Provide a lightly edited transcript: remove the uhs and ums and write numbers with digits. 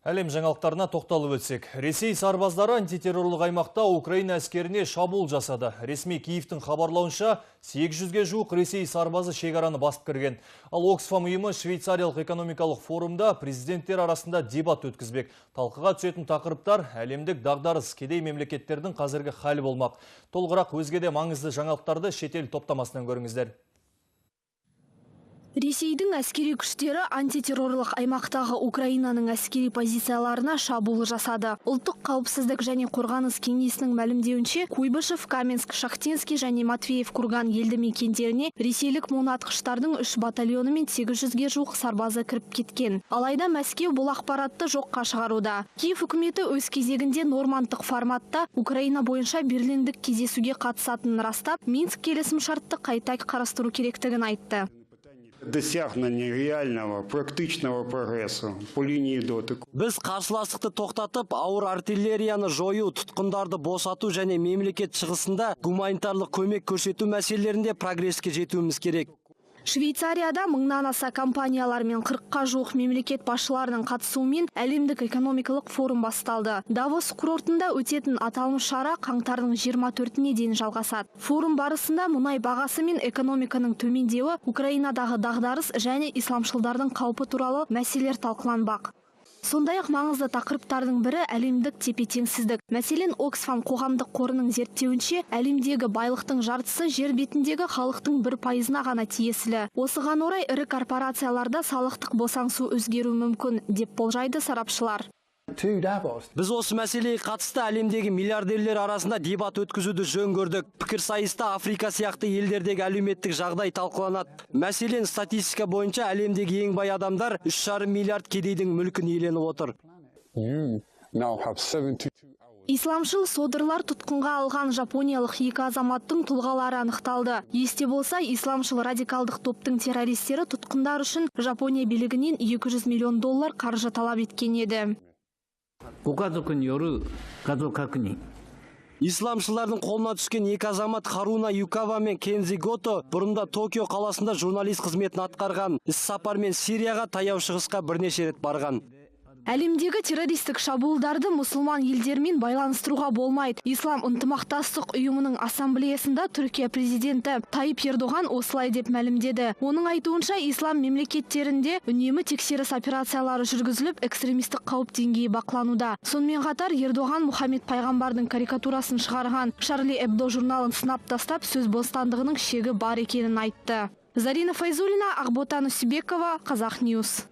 Әлем жаңалықтарына тоқталып өтсек. Ресей сарбаздары антитеррорлық аймақта Украина әскеріне шабуыл жасады. Ресми Киевтің хабарлауынша, 800-ге жуық Ресей сарбазы шекараны басып кірген. Ал Оксфам ұйымы швейцариялық экономикалық форумда президенттер арасында дебат өткізбек. Талқыға түсетін тақырыптар әлемдік дағдарыс, кедей мемлекеттердің қазіргі халі болмақ. Толығырақ өзге де маңызды жаңалықтарды шетел топтамасынан көріңіздер. Ресейдің әскери күштері антитеррорлық аймақтағы Украинаның әскери позицияларына шабуыл жасады. Ұлттық қауіпсіздік және қорғаныс кеңесінің мәлімдеуінше, Куйбышев, Каменск, Шахтинский және Матвеев Курган елді мекендеріне ресейлік моноатқыштардың 3 батальоны мен 800-ге жуық сарбазы кіріп кеткен. Алайда Мәскеу бұл ақпаратты жоққа шығаруда. Киев үкіметі өз кезегінде нормандтық форматта Украина бойынша Берлиндік кездесуге қатысатынын растап, Минск келісімшартты қайта қарастыру керектігін айтты. Досягнення реального, практичного прогресу по лінії дотику. Біз қарсыластықты тоқтатып, ауыр артиллерияны жою, тұтқындарды босату және мемлекет шығысында гуманитарлық көмек көрсету мәселелерінде прогреске жетуіміз керек. Швейцарияда мыңнан аса компаниялар мен 40-қа жуық мемлекет басшыларының қатысуымен әлемдік экономикалық форум басталды. Давос курортында өтетін аталмыш шара қаңтардың 24-іне дейін жалғасады. Форум барысында мұнай бағасы мен экономиканың төмендеуі, Украинадағы дағдарыс және исламшылдардың қаупі туралы мәселелер талқыланбақ. Сондай-ақ маңызды тақырыптардың бірі әлемдік тепе-теңсіздік. Мәселен, Оксфам қоғамдық қорының зерттеуінше, әлемдегі байлықтың жартысы жер бетіндегі халықтың 1%-на ғана тиесілі. Осыған орай ірі корпорацияларда салықтық босаңсу өзгеруі мүмкін, деп болжайды сарапшылар. Біз осы мәселеге қатысты әлемдегі миллиардерлер арасында дебат өткізуді жөн көрдік. Пікірсайыста Африка сияқты елдердегі әлеуметтік жағдай талқыланады. Мәселен, статистика бойынша әлемдегі ең бай адамдар 3,5 миллиард кедейдің мүлкін иеленіп отыр. Исламшыл содырлар тұтқынға алған жапониялық екі азаматтың тұлғалары анықталды. Есте болса, исламшыл радикалдық топтың террористері тұтқындар үшін Жапония билігінен 200 миллион доллар қаржы талап еткен еді. Исламшылардың қолына түскен екі азамат Харуна Юкава мен Кензи Гото бұрында Токио қаласында журналист қызметін атқарған. Іс сапармен Сирияға, Таяу Шығысқа бірнеше рет барған. Әлемдегі террористік шабуылдарды мұсылман елдерімен байланыстыруға болмайды. Ислам ынтымақтастық ұйымының ассамблеясында Түркия президенті Тайып Ердоған осылай деп мәлімдеді. Оның айтуынша, ислам мемлекеттерінде үнемі тексеріс операциялары жүргізіліп, экстремистік қауіп деңгейі бақылануда. Сонымен қатар Ердоған Мұхаммед пайғамбардың карикатурасын шығарған Шарли Эбдо журналын сынап тастап, сөз бостандығының шегі бар екенін айтты. Зарина Файзуллина, Ақботан Үсібекова, Қазақ Ньюс.